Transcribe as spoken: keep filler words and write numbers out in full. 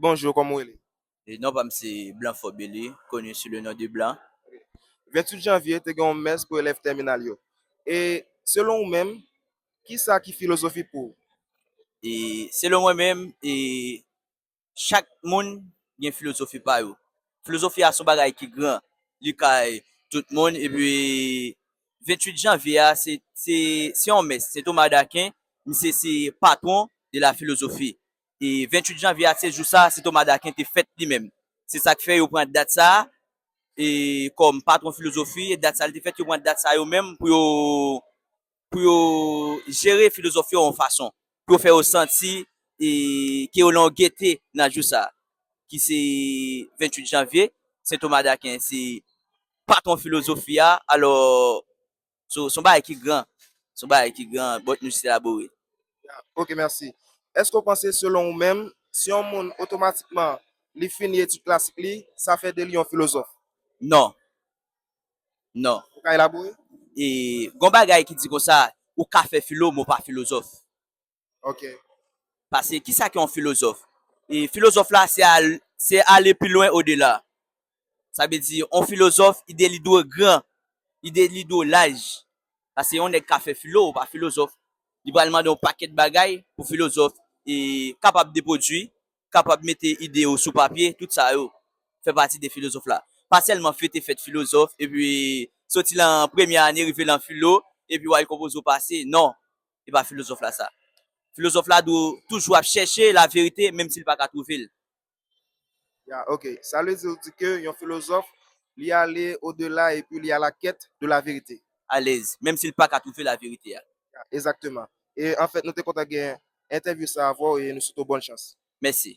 Bonjou, kòman w rele? E non pa m se Blanfo Belly, connu sous le nom de Blanc. Venntuit janvye, te gen yon mès pou elèv tèminal yo. E selon ou menm, ki sa ki filozofi pou ou? E selon mwen menm, e chak moun gen filozofi pa yo. Filozofi a se yon bagay ki gran, li kay tout moun, epi venntuit janvye a, se se se yon mès, se Thomas d'Aquin, misye se patwon de la filozofi. E venntuit janvye a, se jou sa, se Thomas d'Aquin te fèt li menm. Se sa k fè yo pran dat sa, e kòm patwon filozofi, e dat sa li te fèt, yo pran dat sa yo menm pou yo pou yo jere filozof yo yon fason, pou yo fè yo santi e ke yo lan gete nan jou sa, ki se venntuit janvye, Sen Toma Daken se patwon filozofi a, alò, so, se yon bagay ki gran, se yon bagay ki gran, but nou jis elabore. Ok, mèsi. Èske w panse, selon ou menm, si yon moun otomatikman li fini etid klasik li, sa fè de li yon filozof? Non. Non. Ou ka elabore? E gon bagay ki di konsa, ou ka fè filo, men w pa filozof. Ok. Paske ki sa ki yon filozof? E filozof la, se al, se ale pi lwen odela. Sa vle di, yon filozof, ide li dwe gran, ide li dwe laj. Paske yon nèg ka fè filo, ou pa filozof. Li pral mande yon pakèt bagay pou filozof e kapab de pwodui, kapab mete ide yo sou papye, tout sa yo fè pati de filozof la. Pa sèlman fete fèt filozof, epi soti lan premyè ane rive lan filo, epi w al konpoze w pase. Non, e pa filozof la sa. Filozof la dwe toujou ap chèche laverite, menm si l pa ka twouve l. Ya, ok. Sa vle di, ou di ke yon filozof, li ale odela epi li a la quête de la vérité. Alèz, menm si l pa ka twouve laverite a. Ya, egzakteman. E anfèt, nou te kontan gen entèvyou sa avè w e nou swete w bòn chans. Mèsi.